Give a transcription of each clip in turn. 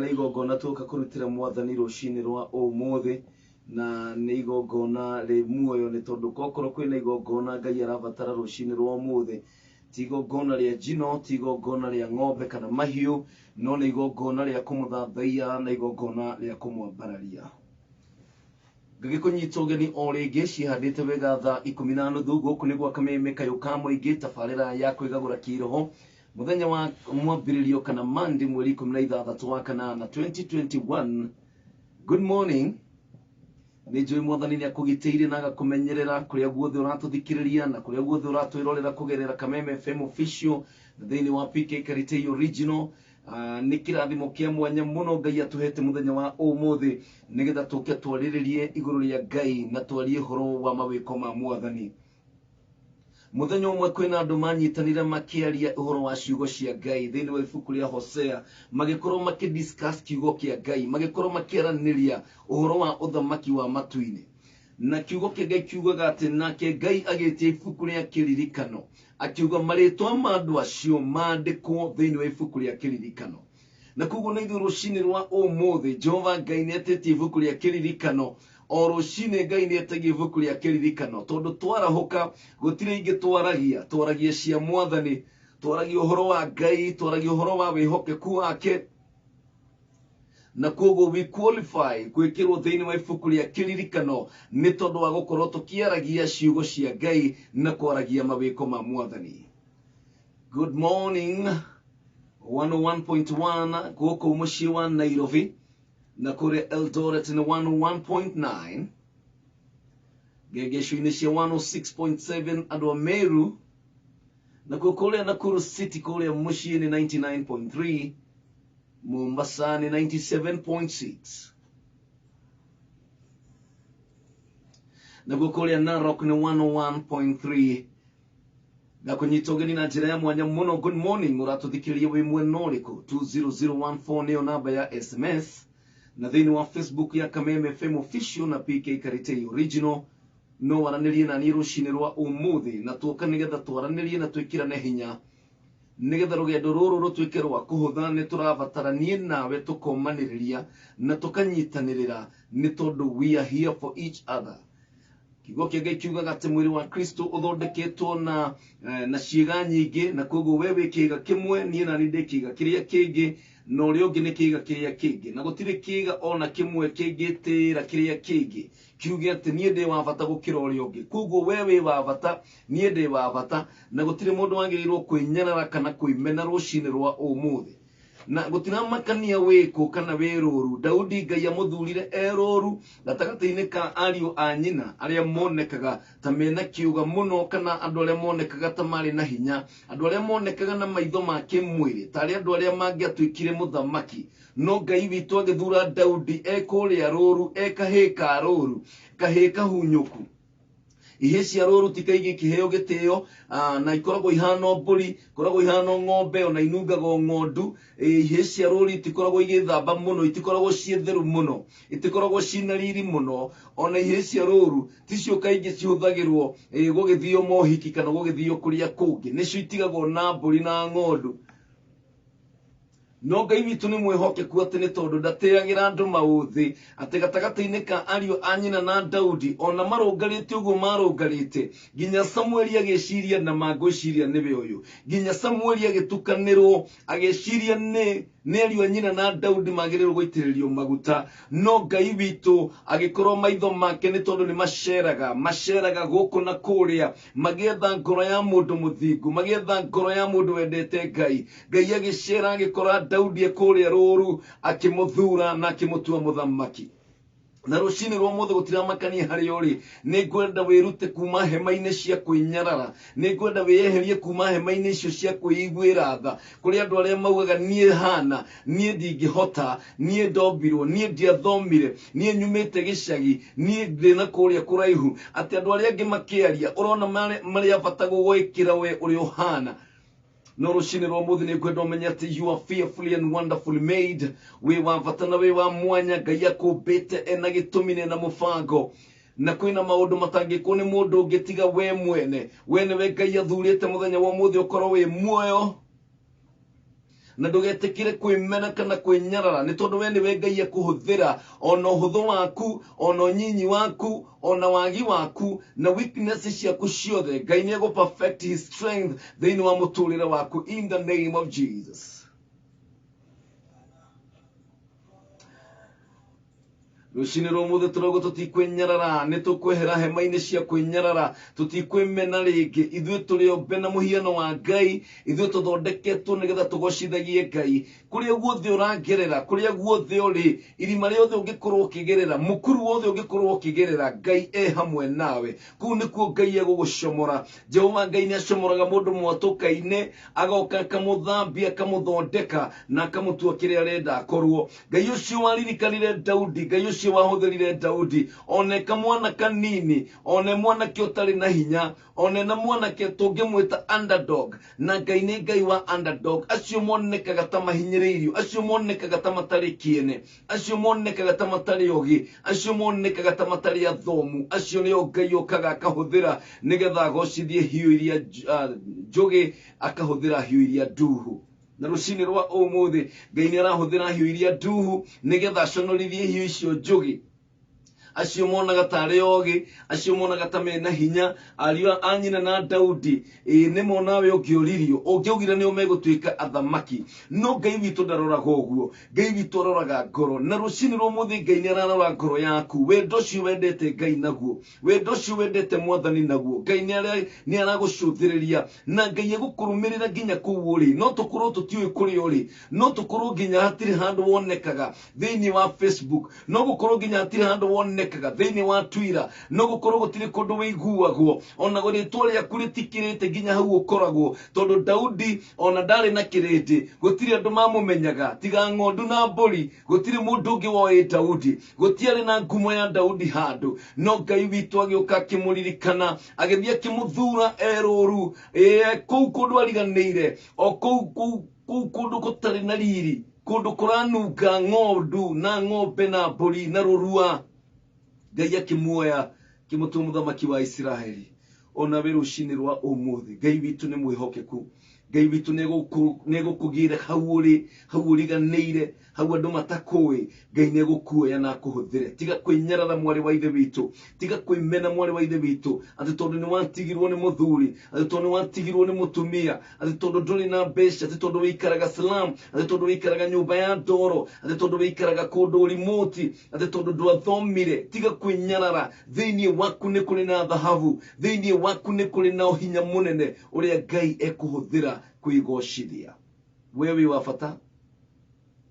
Riuma rĩa igongona tuoka kũrutĩra mwathani rũcinĩ rwa ũmũthĩ na nĩ igongona rĩ muoyo nĩ tondũ kokorwo kwĩna igongona Ngai arabatara rũcinĩ rwa ũmũthĩ ti igongona rĩa njino ti igongona rĩa ng'ombe kana mahiũ no nĩ igongona rĩa kũmũthathaiya na igongona rĩa kũmwambararia. Ngagĩkũnyita ũgeni o rĩngĩ ciĩhandĩte wega thaa ikũmi na nuthu gũkũ nĩ gwa Kameme Kayũ ka Mũingĩ tabarĩra ya kwĩgagũra kĩroho mũthenya wa mwambĩrĩrio kana Monday mweri 16 wa kanana 2021. Good morning. Nĩ njũĩ mwathani nĩ akũgitĩire na agakũmenyerera kũrĩa guothe ũratũthikĩrĩria na kũrĩa guothe ũratwĩrorera kũgerera Kameme FM official na thĩinĩ wa PK Karitei original. Nĩ kĩrathimo kĩa mwanya mũno Ngai atũhete mũthenya wa ũmũthĩ nĩgetha tũke twarĩrĩrie igũrũ rĩa Ngai na twarie ũhoro wa mawĩko ma mwathani. Mũthenya ũmwe kwĩna andũ manyitanire makĩaria ũhoro wa ciugo cia Ngai thĩinĩ wa ibuku rĩa Hosea, magĩkorwo makĩdiscuss kiugo kĩa Ngai, magĩkorwo makĩaranĩria ũhoro wa ũthamaki wa matu-inĩ. Na kiugo kĩa Ngai kiugaga atĩ nake Ngai agĩtia ibuku rĩa kĩririkano, akiuga marĩtwa ma andũ acio mandĩkwo thĩinĩ wa ibuku rĩa kĩririkano. Na koguo na ithuĩ rũcinĩ rwa ũmũthĩ Jehova Ngai nĩ etĩtie ibuku rĩa kĩririkano. O rũcinĩ Ngai nĩ etagia ibuku rĩa kĩririkano, tondũ twarahũka gũtirĩ ingĩ twaragia, twaragia cia mwathani, twaragia ũhoro wa Ngai, twaragia ũhoro wa wĩhokeku wake. Na koguo we qualify gwĩkĩrwo thĩinĩ wa ibuku rĩa kĩririkano nĩ tondũ wa gũkorwo tũkĩaragia ciugo cia Ngai na kwaragia mawĩko ma mwathani. Good morning 101.1 gũkũ mũciĩ wa Nairobi na kũrĩa Eldoret nĩ 101.9, ngengeco-inĩ cia 106.7 andũ a Meru, nakuo kũrĩa Nakuru City kũrĩa mũciĩ nĩ 99.3, Mombasa nĩ 97.6, nakuo kũrĩa Narok nĩ 101.3. Na kũnyita ũgeni na njĩra ya mwanya mũno. Good morning, ũratũthikĩrĩria wĩ mwena ũrĩkũ? 20014 nĩyo namba ya SMS, na thĩinĩ wa Facebook ya Kameme FM official na PK Karitei original no waranĩrie na niĩ rũcinĩ rwa ũmũthĩ, na tuoka nĩgetha twaranĩrie na twĩkĩrane hinya nĩgetha rũgendo rũrũ rũtuĩke rwa kũhũtha. Nĩ tũrabatara niĩ nawe tũkomanĩrĩria na tũkanyitanĩrĩra nĩ tondũ we are here for each other. Kiugo kĩa Ngai kiugaga atĩ mwĩrĩ wa Kristo ũthondeketwo na ciĩga nyingĩ, na koguo we wĩ kĩĩga kĩmwe, niĩ nani ndĩ kĩĩga kĩrĩa kĩngĩ, na ũrĩa ũngĩ nĩ kĩĩga kĩrĩa kĩngĩ, na gũtirĩ kĩĩga ona kĩmwe kĩngĩtĩĩra kĩrĩa kĩngĩ kiuge atĩ niĩ ndĩ wa bata gũkĩra ũrĩa ũngĩ. Koguo we wĩ wa bata, niĩ ndĩ wa bata, na gũtirĩ mũndũ wagĩrĩirwo kwĩnyarara kana kwĩmena rũcinĩ rwa ũmũthĩ. Na gũtiramakania wĩkũ kana wĩ rũru. Daudi Ngai amũthurire e rũru gatagatĩ-inĩ ka ariũ a nyina arĩa monekaga ta mena kĩũga mũno, kana andũ arĩa monekaga ta marĩ na hinya, andũ arĩa monekaga na maitho ma kĩmwĩrĩ tarĩ andũ arĩa mangĩatuĩkire mũthamaki. No Ngai witũ agĩthura Daudi e kũrĩa rũru, e kahĩĩ ka rũru, kahĩĩ kahunyũku. Ihĩĩ cia rũru ti kaingĩ ikĩheo gĩtĩo, na ikoragwo ihana mbũri, ikoragwo ihana ng'ombe, ona inungaga o ng'ondu. Ihĩĩ cia rũru itikoragwo igĩthamba mũno, itikoragwo ciĩ theru mũno, itikoragwo ciĩna riri mũno. Ona ihĩĩ cia rũru ticio kaingĩ cihũthagĩrwo, gũgĩthio mohiki kana gũgĩthio kũrĩa kũngĩ, nĩcio itigagwo na mbũri na ng'ondu. No Ngai witũ nĩ mwĩhokeku atĩ nĩ tondũ ndatĩagĩra andũ maũthĩ, atĩ gatagatĩ-inĩ ka ariũ a nyina na Daudi, ona marũngarĩte ũguo marũngarĩte, nginya Samueli agĩciria na mangwĩciria nĩwe ũyũ, nginya Samueli agĩtukanĩrwo agĩciria nĩ ariũ a nyina na Daudi magĩrĩirwo gũitĩrĩrio maguta. No Ngai witũ agĩkorwo maitho make nĩ tondũ nĩ maceraga, maceraga gũkũ na kũrĩa magĩetha ngoro ya mũndũ mũthingu, magĩetha ngoro ya mũndũ wendete Ngai. Ngai agĩcera agĩkora Daudi e kũrĩa rũru, akĩmũthura na akĩmũtua mũthamaki. Na rũcinĩ rwa ũmũthĩ gũtiramakania harĩa ũrĩ, nĩ ngwenda wĩrute kuma hema-inĩ cia kwĩnyarara, nĩ ngwenda wĩyeherie kuma hema-inĩ icio cia kwĩiguĩra tha, kũrĩ andũ arĩa maugaga niĩ hana, niĩ ndingĩhota, niĩ ndombirwo, niĩ ndiathomire, niĩ nyumĩte gĩcagi, niĩ ndĩ na kũrĩa kũraihu, atĩ andũ arĩa angĩ makĩaria ũrona marĩ a bata gũgwĩkĩra we ũrĩa ũhana. No rũcinĩ rwa ũmũthĩ nĩ ngwenda ũmenye atĩ you are fearfully and wonderfully made. Wĩ wa bata na wĩ wa mwanya. Ngai akũmbĩte ena gĩtũmi na ena mũbango, na kwĩna maũndũ matangĩkwo nĩ mũndũ ũngĩ tiga we mwene. We nĩwe Ngai athurĩte mũthenya wa ũmũthĩ ũkorwo wĩ muoyo. Na ndũgetĩkĩre kwĩmena kana kwĩnyarara, nĩ tondũ we nĩwe Ngai ekũhũthĩra ona ũhũthũ waku, ona ũnyinyi waku, ona wagi waku na weakness ciaku ciothe. Ngai nĩ egũ perfect his strength thĩinĩ wa mũtũrĩre waku in the name of Jesus. Rũcinĩ rwa ũmũthĩ tũrauga tũtikwĩnyarara, nĩ tũkwehera hema-inĩ cia kwĩnyarara, tũtikwĩmena rĩngĩ. Ithuĩ tũrĩ ombe na mũhiano wa Ngai, ithuĩ tũthondeketwo nĩgetha tũgocithagie Ngai. Kũrĩa guothe ũragerera, kũrĩa guothe ũrĩ, irima rĩothe ũngĩkorwo ũkĩgerera, mũkuru wothe ũngĩkorwo ũkĩgerera, Ngai e hamwe nawe. Kũu nĩkuo Ngai egũgũcomora. Jehova Ngai nĩ acomoraga mũndũ mwatũka-inĩ, agoka akamũthambia, akamũthondeka na akamũtua kĩrĩa arenda akorwo. Ngai ũcio waririkanire Daudi, Ngai ũcio wahũthĩrire Daudi, one kamwana kanini, one mwanake ũtarĩ na hinya, one na mwanake tũngĩmwĩta underdog, na Ngai nĩ Ngai wa underdog, acio monekaga ta mahinyĩrĩirio, acio monekaga ta matarĩ kĩene, acio monekaga ta matarĩ ogĩ, acio monekaga ta matarĩ athomu, acio nĩo Ngai okaga akahũthĩra nĩgetha agocithie hiũ iria njũgĩ, akahũthĩra hiũ iria nduhu. Na rũcinĩ rwa ũmũthĩ Ngai nĩ arahũthĩra hiũ iria nduhu nĩgetha aconorithie hiũ icio njũgĩ, acio monaga tarĩ ogĩ, acio monaga ta mena hinya. Ariũ a nyina na Daudi, ĩĩ nĩmo nawe ũngĩũririo ũngĩaugire nĩo megũtuĩka athamaki. No Ngai witũ ndaroraga ũguo, Ngai witũ aroraga ngoro. Na rũcinĩ rwa ũmũthĩ Ngai nĩ ararora ngoro yaku, wendo ũcio wendete Ngai naguo, wendo ũcio wendete Mwathani naguo. Ngai nĩ aragũcũthĩrĩria, na Ngai egũkũrũmĩrĩra nginya kũu ũrĩ. No tũkorwo tũtiũĩ kũrĩa ũrĩ, no tũkorwo nginya hatirĩ handũ wonekaga thĩinĩ wa Facebook, no gũkorwo nginya hatirĩ handũ wonekaga thĩinĩ wa Twitter, no gũkorwo gũtirĩ kũndũ wĩiguagwo, ona rĩtwa rĩaku rĩtikĩrĩte nginya hau ũkoragwo. Tondũ Daudi ona ndarĩ na kĩrĩndĩ, gũtirĩ andũ mamũmenyaga tiga ng'ondu na mbũri, gũtirĩ mũndũ ũngĩ woĩ Daudi, gũtiarĩ na ngumo ya Daudi handũ. No Ngai witũ agĩũka akĩmũririkana, agĩthiĩ akĩmũthura erũru, ĩĩ kũu kũndũ ariganĩire, o kũu kũu kũu kũndũ gũtarĩ na riri, kũndũ kũranunga ng'ondu na ng'ombe na mbũri na rũrua. Ngai akĩmuoya akĩmũtua mũthamaki wa Isiraeli. Ona we rũcinĩ rwa ũmũthĩ Ngai witũ nĩ mwĩhokeku, Ngai witũ nĩ egũkũgĩra hau ũrĩ, hau ũriganĩire, hau andũ matakũĩ. Ngai nĩ egũkuoya na akũhũthĩre. Tiga kwĩnyarara mwarĩ wa ithe witũ, tiga kwĩmena mwarĩ wa ithe witũ, atĩ tondũ nĩ watigirwo nĩ mũthuri, atĩ tondũ nĩ watigirwo nĩ mũtumia, atĩ tondũ ndũrĩ na mbeca, atĩ tondũ wĩikaraga slum, atĩ tondũ wĩikaraga nyũmba ya ndoro, atĩ tondũ wĩikaraga kũndũ remote, atĩ tondũ ndwathomire. Tiga kwĩnyarara. Thĩinĩ waku nĩ kũrĩ na thahabu, thĩinĩ waku nĩ kũrĩ na ũhinya mũnene ũrĩa Ngai ekũhũthĩra kwĩgocithia. We wĩ wa bata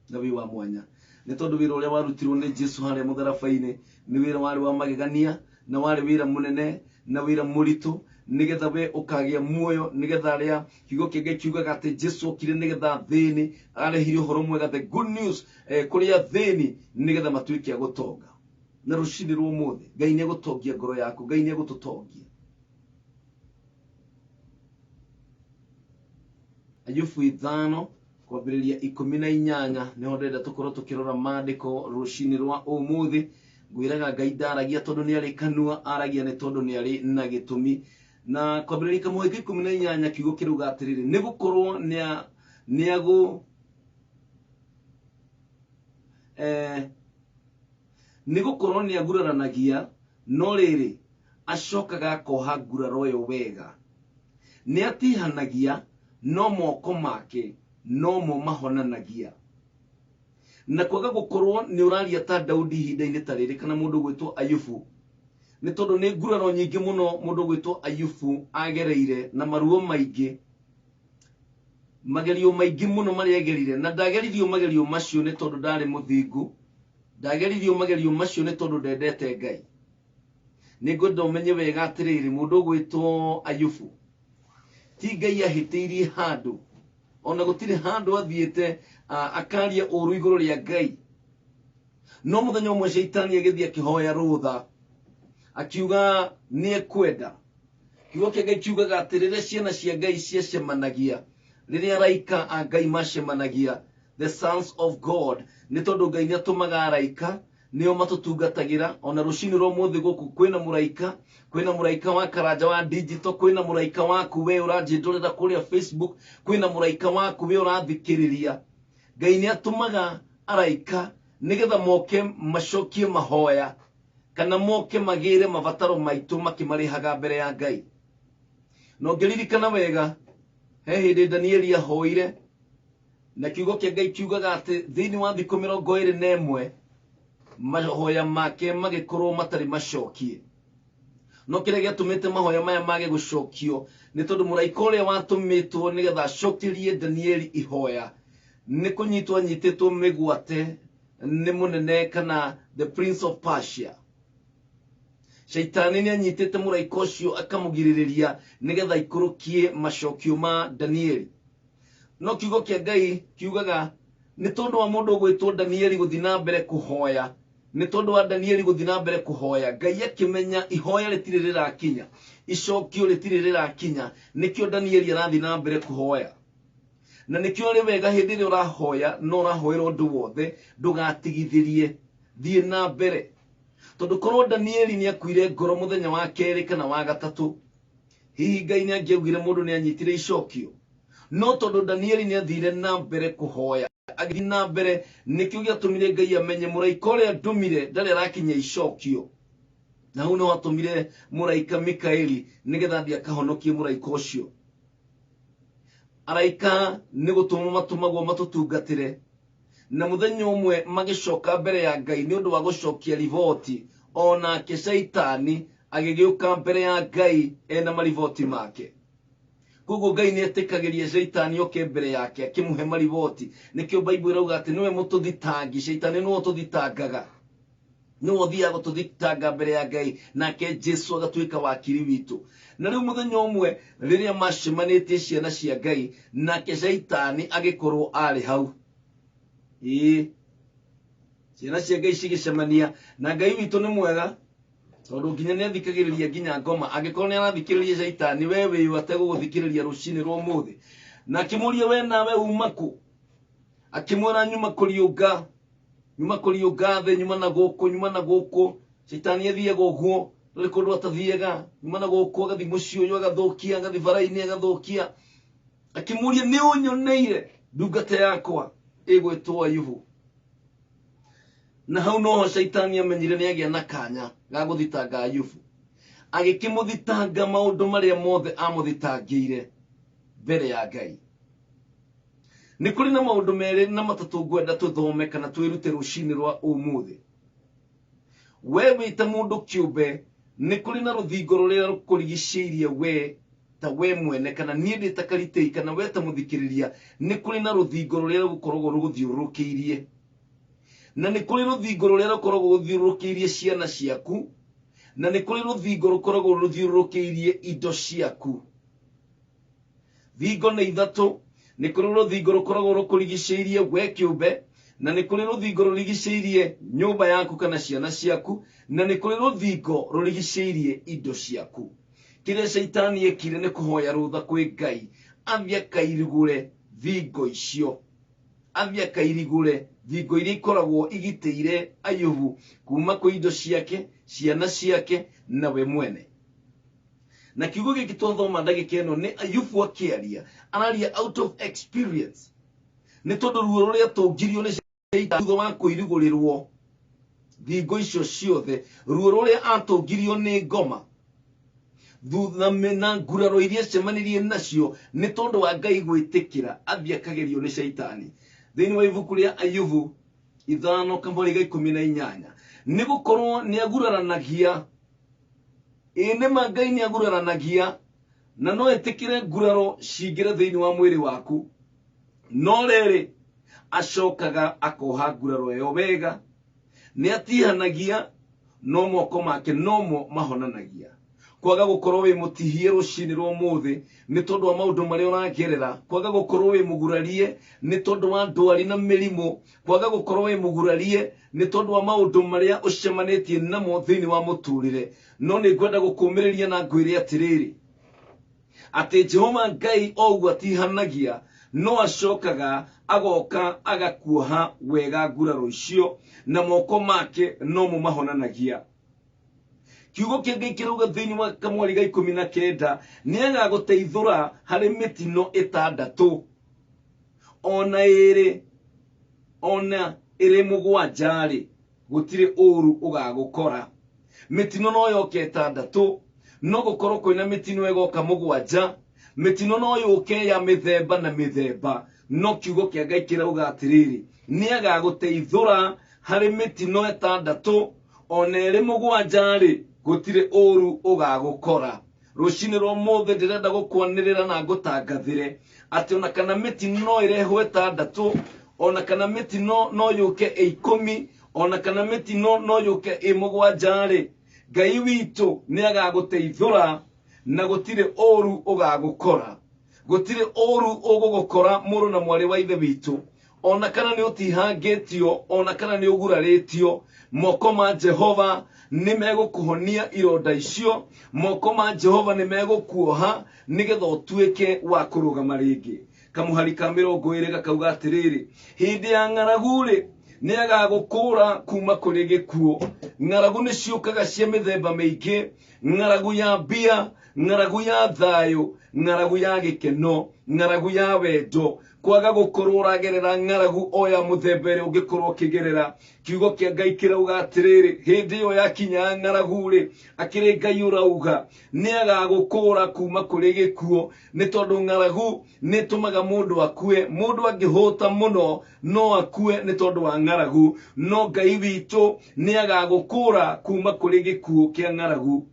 na wĩ wa mwanya, nĩ tondũ wĩra ũrĩa warutirwo nĩ Jesu harĩa mũtharaba-inĩ nĩ wĩra warĩ wa magegania, na warĩ wĩra mũnene na wĩra mũritũ, nĩgetha we ũkagĩa muoyo, nĩgetha arĩa kiugo kĩa Ngai kiugaga atĩ Jesu okire nĩgetha athĩni, arehire ũhoro mwega, the good news, kũrĩ athĩni, nĩgetha matuĩke a gũtonga. Na rũcinĩ rwa ũmũthĩ Ngai nĩ egũtongia ngoro yaku, Ngai nĩ egũtũtongia. Ayubu 5 kwambĩrĩria 18 nĩho ndĩrenda tũkorwo tũkĩrora maandĩko rũcinĩ rwa ũmũthĩ. Ngwĩraga Ngai ndaragia tondũ nĩ arĩ kanua, aragia nĩ tondũ nĩ arĩ na gĩtũmi. Na kwambĩrĩria kamũhĩka 18 kiugo kĩrauga atĩrĩrĩ, nĩ gũkorwo nĩ gũkorwo nĩ aguraranagia, no rĩrĩ acokaga akoha nguraro ĩyo wega. Nĩ atihanagia, no moko make nomo mahonanagia. Na kwaga gũkorwo nĩ ũraria ta Daudi ihinda-inĩ ta rĩrĩ, kana mũndũ gwĩtwo Ayubu, nĩ tondũ nĩ nguraro nyingĩ mũno mũndũ gwĩtwo Ayubu agereire, na maruo maingĩ, magerio maingĩ mũno marĩa agerire. Na ndageririo magerio macio nĩ tondũ ndarĩ mũthingu, ndageririo magerio macio nĩ tondũ ndendete Ngai. Nĩ ngwenda ũmenye wega atĩrĩrĩ, mũndũ ũgwĩtwo Ayubu ti Ngai ahĩtĩirie handũ, ona gũtirĩ handũ athiĩte, akaria ũru igũrũ rĩa Ngai. No mũthenya ũmwe Shaitani agĩthiĩ akĩhoya rũtha, akiuga nĩ ekwenda. Kiugo kĩa Ngai kiugaga atĩ rĩrĩa ciana cia Ngai ciacemanagia, rĩrĩa araika a Ngai macemanagia, the sons of God, nĩ tondũ Ngai nĩ atũmaga araika Nĩo matũtungatagĩra ona rũcinĩ rwa ũmũthĩ. Gũkũ kwĩna mũraika, kwĩna mũraika wa Karanja wa Digital, kwĩna mũraika waku we ũranjĩndũrĩra kũrĩa Facebook, kwĩna mũraika waku we ũrathikĩrĩria. Ngai nĩ atũmaga araika nĩgetha moke macokie mahoya kana moke magĩre mabataro maitũ makĩmarĩhaga mbere ya Ngai. Na ũngĩririkana wega, he hĩndĩ Danieli ahoire, na kiugo kĩa Ngai kiugaga atĩ thĩinĩ wa thikũ 21 mahoya make magĩkorwo matarĩ macokie. No kĩrĩa gĩatũmĩte mahoya maya mage gũcokio nĩ tondũ mũraika ũrĩa watũmĩtwo nĩgetha acokerie Danieli ihoya nĩ kũnyitwo anyitĩtwo mĩgwate nĩ mũnene kana the Prince of Persia. Shaitani nĩ anyitĩte mũraika ũcio akamũgirĩrĩria nĩgetha aikũrũkie macokio ma Danieli. No kiugo kĩa Ngai kiugaga nĩ tondũ wa mũndũ ũgwĩtwo Danieli gũthiĩ na mbere kũhoya, nĩ tondũ wa Danieli gũthiĩ na mbere kũhoya, Ngai akĩmenya ihoya rĩtirĩ rĩrakinya, icokio rĩtirĩ rĩrakinya, nĩkĩo Danieli arathiĩ na mbere kũhoya. Na nĩkĩo arĩ wega hĩndĩ ĩrĩa ũrahoya na ũrahoera ũndũ wothe, ndũgatigithĩrie, thiĩ na mbere. Tondũ korwo Danieli nĩ akuire ngoro mũthenya wa kerĩ kana wa gatatũ, hihi Ngai nĩ angĩaugire mũndũ nĩ anyitire icokio? No tondũ Danieli nĩ athire na mbere kũhoya, agĩthiĩ na mbere, nĩkĩo gĩatũmire Ngai amenye mũraika ũrĩa ndũmire ndarĩ arakinyia icokio. Na hau no atũmire mũraika Mikaeli nĩgetha athiĩ akahonokie mũraika ũcio. Araika nĩ gũtũmwo matũmagwo matũtungatĩre, na mũthenya ũmwe magĩcoka mbere ya Ngai nĩ ũndũ wa gũcokia riboti, onake Shaitani agĩgĩũka mbere ya Ngai ena mariboti make. Koguo Ngai nĩ etĩkagĩria Shaitani oke mbere yake akĩmũhe mariboti. Nĩkĩo Bible ĩrauga atĩ nĩwe mũtũthitangi, Shaitani nĩwe ũtũthitangaga, nĩwe ũthiaga gũtũthitanga mbere ya Ngai, nake Jesu agatuĩka wakiri witũ. Na rĩu mũthenya ũmwe rĩrĩa macemanĩtie ciana cia Ngai, nake Shaitani agĩkorwo arĩ hau. Ĩĩ, ciana cia Ngai cigĩcemania, na Ngai witũ nĩ mwega tondũ nginya nĩ athikagĩrĩria nginya ngoma. Angĩkorwo nĩ arathikĩrĩria Shaitani, we wĩyũ ategũgũthikĩrĩria rũcinĩ rwa ũmũthĩ? Na akĩmũria, we nawe uma kũ? Akĩmwĩra, nyuma kũriũnga, nyuma kũriũnga thĩ, nyuma na gũkũ, nyuma na gũkũ. Shaitani athiaga ũguo, ndũrĩ kũndũ atathiaga, nyuma na gũkũ, agathiĩ mũciĩ ũyũ agathũkia, agathiĩ bara-inĩ agathũkia. Akĩmũria, nĩ ũnyoneire ndungata yakwa ĩgwĩtwo Ayubu? Na hau noho Shaitani amenyire nĩ agĩa na kanya ga gũthitanga Ayubu. Agĩkĩmũthitanga maũndũ marĩa mothe amũthitangĩire mbere ya Ngai. Nĩ kũrĩ na maũndũ merĩ na matatũ ngwenda tũthome kana twĩrute rũcinĩ rwa ũmũthĩ. We wĩ ta mũndũ kĩũmbe, nĩ kũrĩ na rũthingo rũrĩa rũkũrigicĩirie we ta we mwene, kana niĩ ndĩ ta Karitei, kana we ta mũthikĩrĩria, nĩ kũrĩ na rũthingo rũrĩa rũgũkoragwo rũgũthiũrũrũkĩirie. Na nĩ kũrĩ rũthingo rũrĩa rũkoragwo rũthiũrũrũkĩirie ciana ciaku, na nĩ kũrĩ rũthingo rũkoragwo rũthiũrũrũkĩirie indo ciaku. Thingo nĩ ithatũ. Nĩ kũrĩ rũthingo rũkoragwo rũkũrigicĩirie we kĩũmbe, na nĩ kũrĩ rũthingo rũrigicĩirie nyũmba yaku kana ciana ciaku, na nĩ kũrĩ rũthingo rũrigicĩirie indo ciaku. Kĩrĩa Shaitani ekire nĩ kũhoya rũtha kwĩ Ngai athiĩ akairigũre thingo icio, athiĩ akairigũre thingo iria ikoragwo igitĩire Ayubu kuma kwĩ indo ciake, ciana ciake na we mwene. Na kiugo gĩkĩ twathoma ndagĩka ĩno nĩ Ayubu akĩaria, araria out of experience, nĩ tondũ ruo rũrĩa tũngirio nĩ Shaitani thutha wa kũirigũrĩrwo thingo icio ciothe, ruo rũrĩa atũngirio nĩ ngoma thutha na nguraro iria acemanirie nacio nĩ tondũ wa Ngai gwĩtĩkĩra athiĩ akagerio nĩ Shaitani. Thĩinĩ wa ibuku rĩa Ayubu 5 kamũhari ga 18, nĩ gũkorwo nĩ aguraranagia. Ĩĩ nĩma Ngai nĩ aguraranagia, na no ĩtĩkĩre nguraro cingĩre thĩinĩ wa mwĩrĩ waku, no rĩrĩ acokaga akoha nguraro ĩyo wega. Nĩ atihanagia, no moko make nomo mahonanagia. Kwaga gũkorwo wĩ mũtihie rũcinĩ rwa ũmũthĩ nĩ tondũ wa maũndũ marĩa ũragerera, kwaga gũkorwo wĩ mũgurarie nĩ tondũ wa ndwari na mĩrimũ, kwaga gũkorwo wĩ mũgurarie nĩ tondũ wa maũndũ marĩa ũcemanĩtie namo thĩinĩ wa mũtũrĩre, no nĩ ngwenda gũkũmĩrĩria na ngwĩre atĩrĩrĩ, atĩ Jehova Ngai o ũguo atihanagia, no acokaga Agoka agakuoha wega nguraro icio, na moko make nomo mahonanagia. Kiugo kĩa Ngai kĩrauga thĩinĩ wa kamwari ga 19, nĩ agagũteithũra harĩ mĩtino 6, ona 2, ona ĩrĩ 7-rĩ, gũtirĩ ũru ũgagũkora. Mĩtino no yoke 6, no gũkorwo kwĩna mĩtino ĩgoka 7, mĩtino no yũke ya mĩthemba na mĩthemba, no kiugo kĩa Ngai kĩrauga atĩrĩrĩ, nĩ agagũteithũra harĩ mĩtino 6, ona ĩrĩ 7-rĩ, gũtirĩ ũru ũgagũkora. Rũcinĩ rwa ũmũthĩ ndĩrenda gũkwanĩrĩra na ngũtangathĩre atĩ ona kana mĩtino no ĩrehwo 6, ona kana mĩtino no yũke ĩ 10, ona kana mĩtino no yũke ĩ 7-rĩ, Ngai witũ nĩ agagũteithũra na gũtirĩ ũru ũgagũkora. Gũtirĩ ũru ũgũgũkora mũrũ na mwarĩ wa ithe witũ, ona kana nĩ ũtihangĩtio, ona kana nĩ ũgurarĩtio, moko ma Jehova nĩ megũkũhonia ironda icio, moko ma Jehova nĩ megũkuoha nĩgetha ũtuĩke wa kũrũgama rĩngĩ. Kamũhari ka 20 gakauga atĩrĩrĩ, hĩndĩ ya ng'aragu-rĩ, nĩ agagũkũũra kuma kũrĩ gĩkuũ. Ng'aragu nĩ ciũkaga cia mĩthemba mĩingĩ, ng'aragu ya mbia, ng'aragu ya thayũ, ng'aragu ya gĩkeno, ng'aragu ya wendo, kwaga gũkorwo ũragerera ng'aragu o ya mũthemba ĩrĩa ũngĩkorwo ũkĩgerera. Kiugo kĩa Ngai kĩrauga atĩrĩrĩ, hĩndĩ ĩyo yakinya ng'aragu-rĩ, akĩrĩ Ngai ũrauga nĩ agagũkũũra kuma kũrĩ gĩkuũ, nĩ tondũ ng'aragu nĩ ĩtũmaga mũndũ akue. Mũndũ angĩhũta mũno no akue nĩ tondũ wa ng'aragu, no Ngai witũ nĩ agagũkũũra kuma kũrĩ gĩkuũ kĩa ng'aragu.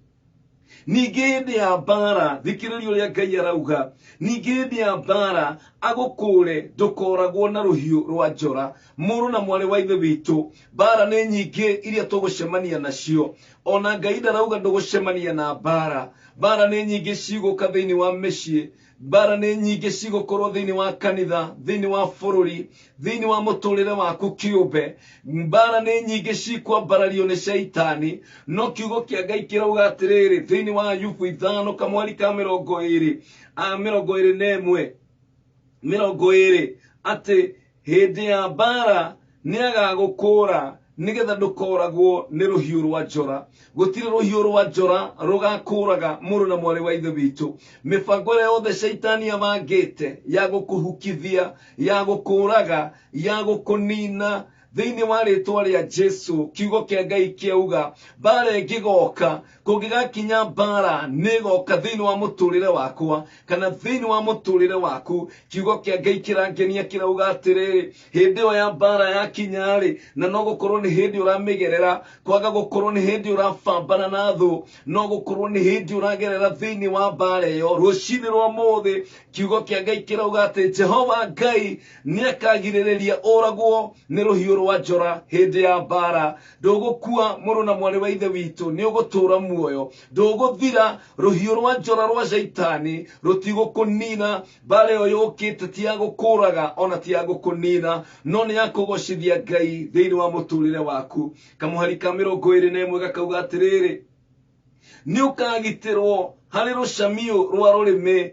Ningĩ hĩndĩ ya mbara, thikĩrĩria ũrĩa Ngai arauga, ningĩ hĩndĩ ya mbara agũkũũre ndũkoragwo na rũhiũ rwa njora. Mũrũ na mwarĩ wa ithe witũ, mbara nĩ nyingĩ iria tũgũcemania nacio. Ona Ngai ndarauga ndũgũcemania na mbara. Mbara nĩ nyingĩ cigũka thĩinĩ wa mĩciĩ, mbara nĩ nyingĩ cigũkorwo thĩinĩ wa kanitha, thĩinĩ wa bũrũri, thĩinĩ wa mũtũrĩre waku kĩũmbe. Mbara nĩ nyingĩ cikwambarario nĩ caitani, no kiugo kĩa Ngai kĩrauga atĩrĩrĩ, thĩinĩ wa Ayubu 5 kamwari ka 20, 21, 20, atĩ hĩndĩ ya mbara nĩ agagũkũũra nĩgetha ndũkoragwo nĩ rũhiũ rwa njora. Gũtirĩ rũhiũ rwa njora rũgakũraga mũrũ na mwarĩ wa ithe witũ. Mĩbango ĩrĩa yothe caitani abangĩte ya gũkũhukithia, ya gũkũraga, ya gũkũnina, thĩinĩ wa rĩtwa rĩa Jesu, kiugo kĩa Ngai kĩauga mbara ĩngĩgoka, kũngĩgakinya mbara nĩĩgoka thĩinĩ wa mũtũrĩre wakwa kana thĩinĩ wa mũtũrĩre waku. Kiugo kĩa Ngai kĩrangenia kĩrauga atĩrĩrĩ, hĩndĩ ĩyo ya mbara yakinya-rĩ, na no gũkorwo nĩ hĩndĩ ũramĩgerera, kwaga gũkorwo nĩ hĩndĩ ũrabambana na thũ, no gũkorwo nĩ hĩndĩ ũragerera thĩinĩ wa mbara ĩyo. Rũcinĩ rwa ũmũthĩ kiugo kĩa Ngai kĩrauga atĩ Jehova Ngai nĩ akagirĩrĩria ũragwo nĩ rũhiũ rwa njora hĩndĩ ya mbara. Ndũgũkua mũrũ na mwarĩ wa ithe witũ, nĩ ũgũtũũra muoyo, ndũgũthira. Rũhiũ rwa njora rwa caitani rũtigũkũnina. Mbara ĩyo yũkĩte ti ya gũkũraga ona ti ya gũkũnina, no nĩ ya kũgocithia Ngai thĩinĩ wa mũtũrĩre waku. Kamũhari ka 21 gakauga atĩrĩrĩ, nĩ ũkagitĩrwo harĩ rũcamiũ rwa rũrĩmĩ,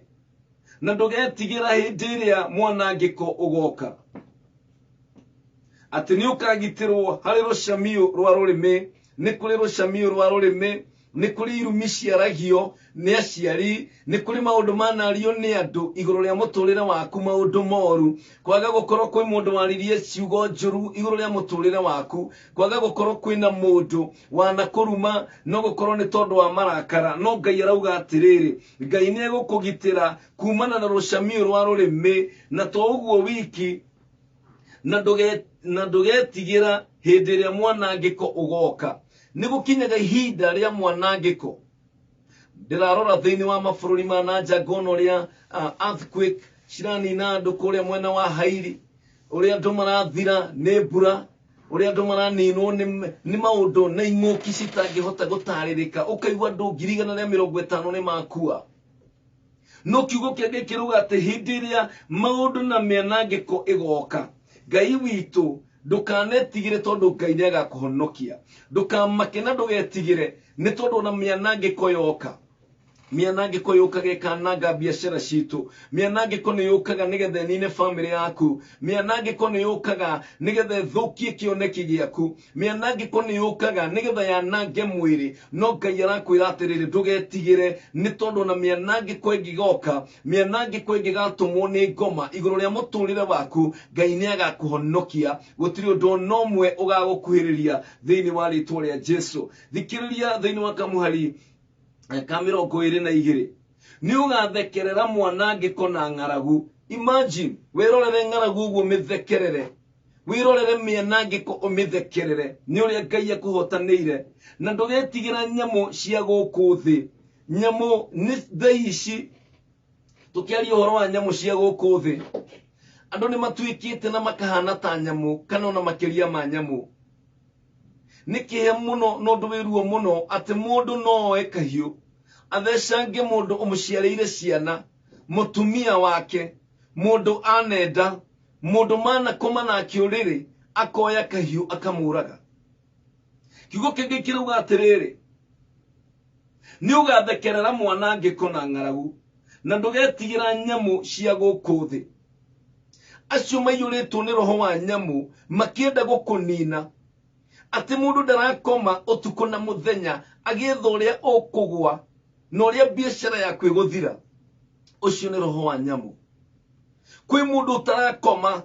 na ndũgetigĩra hĩndĩ ĩrĩa mwanangĩko ũgoka. Atĩ nĩ ũkagitĩrwo harĩ rũcamiũ rwa rũrĩmĩ. Nĩ kũrĩ rũcamiũ rwa rũrĩmĩ, nĩ kũrĩ irumi ciaragio nĩ aciari, nĩ kũrĩ maũndũ manario nĩ andũ igũrũ rĩa mũtũrĩre waku, maũndũ moru, kwaga gũkorwo kwĩ mũndũ waririe ciugo njũru igũrũ rĩa mũtũrĩre waku, kwaga gũkorwo kwĩna mũndũ wanakũruma, no gũkorwo nĩ tondũ wa marakara. No Ngai arauga atĩrĩrĩ, Ngai nĩ egũkũgitĩra kumana na rũcamiũ rwa rũrĩmĩ, na to ũguo wiki, na ndũgetigĩra hĩndĩ ĩrĩa mwanangĩko ũgoka. Nĩ gũkinyaga ihinda rĩa mwanangĩko. Ndĩrarora thĩinĩ wa mabũrũri ma na nja ngona ũrĩa earthquake ciranina andũ kũrĩa mwena wa Haiti, ũrĩa andũ marathira nĩ mbura, ũrĩa andũ maraninwo nĩ maũndũ na ing'ũki citangĩhota gũtarĩrĩka, ũkaigua andũ 150,000 nĩ makua. No kiugo kĩa Ngai kĩrauga atĩ hĩndĩ ĩrĩa maũndũ na mĩanangĩko ĩgoka, Ngai witũ ndũkanetigĩre tondũ Ngai nĩ agakũhonokia. Ndũkamake na ndũgetigĩre nĩ tondũ ona mĩanangĩko yoka. Mĩanangĩko yũkaga ĩkananga biacara citũ. Mĩanangĩko nĩ yũkaga nĩgetha ĩnine bamĩrĩ yaku. Mĩanangĩko nĩ yũkaga nĩgetha ĩthũkie kĩoneki gĩaku. Mĩanangĩko nĩ yũkaga nĩgetha yanange mwĩrĩ. No Ngai arakwĩra atĩrĩrĩ, ndũgetigĩre, nĩ tondũ ona mĩanangĩko ĩngĩgoka, mĩanangĩko ĩngĩgatũmwo nĩ ngoma igũrũ rĩa mũtũrĩre waku, Ngai nĩ agakũhonokia. Gũtirĩ ũndũ ona ũmwe ũgagũkuhĩrĩria thĩinĩ wa rĩtwa rĩa Jesu. Thikĩrĩria thĩinĩ wa kamũhari ka 22, nĩ ũgathekerera mwanangĩko na ng'aragu. Imagine, wĩrorere ng'aragu ũguo mĩthekerere, wĩrorere mĩanangĩko ũmĩthekerere, nĩ ũrĩa Ngai akũhotanĩire. Na ndũgetigĩra nyamũ cia gũkũ thĩ. Nyamũ nĩ thaa ici tũkĩaria ũhoro wa nyamũ cia gũkũ thĩ, andũ nĩ matuĩkĩte na makahana ta nyamũ kana ona makĩria ma nyamũ. Nĩ kĩeha mũno na ũndũ wĩ ruo mũno atĩ mũndũ no oe kahiũ athecange mũndũ ũmũciarĩire ciana, mũtumia wake, mũndũ anenda, mũndũ manakoma nake ũrĩrĩ, akoya kahiũ akamũraga. Kiugo kĩngĩ kĩrauga atĩrĩrĩ, nĩ ũgathekerera mwanangĩko na ng'aragu, na ndũgetigĩra nyamũ cia gũkũ thĩ. Acio maiyũrĩtwo nĩ roho wa nyamũ makĩenda gũkũnina, atĩ mũndũ ndarakoma ũtukũ na mũthenya agĩetha ũrĩa ũkũgwa na ũrĩa biacara yaku ĩgũthira. Ũcio nĩ roho wa nyamũ. Kwĩ mũndũ ũtarakoma,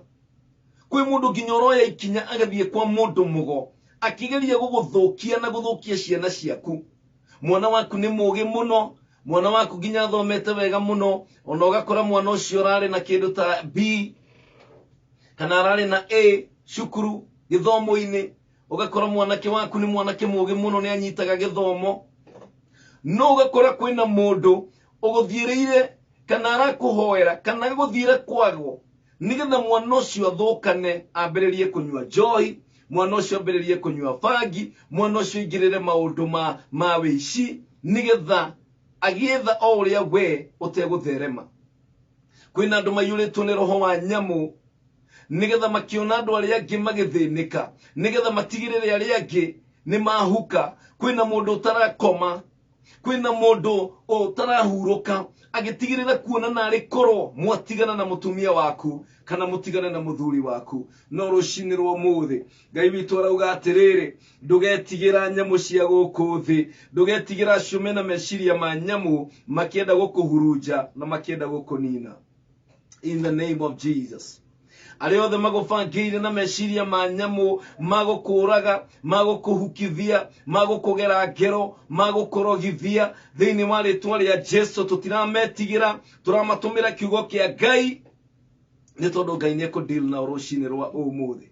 kwĩ mũndũ nginya ũroya ikinya agathiĩ kwa mũndũ mũgo akĩgeria gũgũthũkia na gũthũkia ciana ciaku. Mwana waku nĩ mũũgĩ mũno, mwana waku nginya athomete wega mũno, ona ũgakora mwana ũcio ararĩ na kĩndũ ta B kana ararĩ na A cukuru gĩthomo-inĩ, ũgakora mwanake waku nĩ mwanake mũũgĩ mũno, nĩ anyitaga gĩthomo, no ũgakora kwĩna mũndũ ũgũthiĩrĩire kana arakũhoera kana agũthiĩre kwago nĩgetha mwana ũcio athũkane, ambĩrĩrie kũnyua njohi, mwana ũcio ambĩrĩrie kũnyua bangi, mwana ũcio aingĩrĩre maũndũ ma wĩici, nĩgetha agĩetha o ũrĩa we ũtegũtherema. Kwĩna andũ maiyũrĩtwo nĩ roho wa nyamũ nĩgetha makĩona andũ arĩa angĩ magĩthĩnĩka, nĩgetha matigĩrĩre arĩa angĩ nĩ mahuka. Kwĩna mũndũ ũtarakoma, kwĩna mũndũ ũtarahurũka agĩtigĩrĩra kuona narĩ korwo mwatigana na mũtumia waku kana mũtigane na mũthuri waku. No rũcinĩ rwa ũmũthĩ Ngai witũ arauga atĩrĩrĩ, ndũgetigĩra nyamũ cia gũkũ thĩ, ndũgetigĩra acio mena meciria ma nyamũ makĩenda gũkũhurunja na makĩenda gũkũnina. In the name of Jesus, arĩa othe magũbangĩire na meciria ma nyamũ, magũkũraga, magũkũhukithia, magũkũgera ngero, magũkũrogithia, thĩinĩ wa rĩtwa rĩa Jesu tũtirametigĩra, tũramatũmĩra kiugo kĩa Ngai, nĩ tondũ Ngai nĩ ekũdeal nao rũcinĩ rwa ũmũthĩ.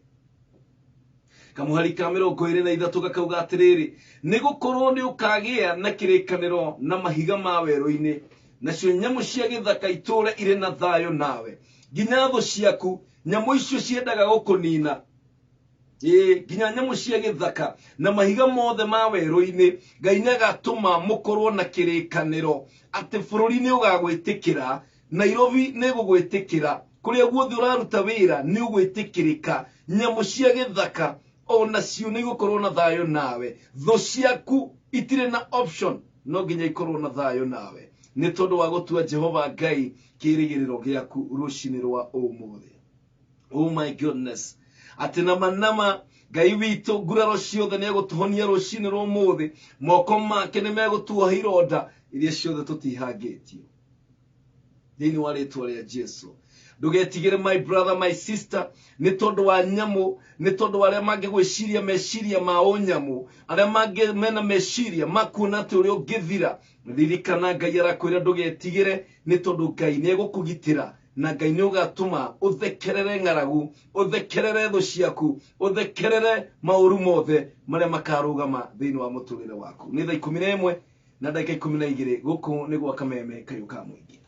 Kamũhari ka 23 gakauga atĩrĩrĩ, nĩ gũkorwo nĩ ũkagĩa na kĩrĩkanĩro na mahiga ma werũ-inĩ, nacio nyamũ cia gĩthaka itũũre irĩ na thayũ nawe, nginya thũ ciaku, nyamũ icio ciendaga gũkũnina. Ĩĩ, nginya nyamũ cia gĩthaka na mahiga mothe ma werũ-inĩ, Ngai nĩ agatũma mũkorwo na kĩrĩkanĩro atĩ bũrũri nĩ ũgagwĩtĩkĩra, Nairobi nĩ ĩgũgwĩtĩkĩra, kũrĩa guothe ũraruta wĩra nĩ ũgwĩtĩkĩrĩka, nyamũ cia gĩthaka onacio nĩ igũkorwo na thayũ nawe, thũ ciaku itirĩ na option, no nginya ikorwo na thayũ nawe, nĩ tondũ wa gũtua Jehova Ngai kĩĩrĩgĩrĩro gĩaku rũcinĩ rwa ũmũthĩ. Oh my goodness, atĩ nama nama Ngai witũ nguraro ciothe nĩ egũtũhonia rũcinĩ rwa ũmũthĩ, moko make nĩ megũtuoha ironda iria ciothe tũtihangĩtio thĩinĩ wa rĩtwa rĩa Jesu. Ndũgetigĩre my brother, my sister, nĩ tondũ wa nyamũ, nĩ tondũ wa arĩa mangĩgwĩciria meciria ma ũnyamũ, arĩa mangĩ mena meciria ma kuona atĩ ũrĩa ũngĩthira. Ririkana Ngai arakwĩra ndũgetigĩre, nĩ tondũ Ngai nĩ egũkũgitĩra, na Ngai nĩ ũgatũma ũthekerere ng'aragu, ũthekerere thũ ciaku, ũthekerere maũru mothe marĩa makarũgama thĩinĩ wa mũtũrĩre waku. Nĩ thaa 11 na ndagĩka 12, gũkũ nĩ gwa Kameme Kayũ ka Mũingĩ.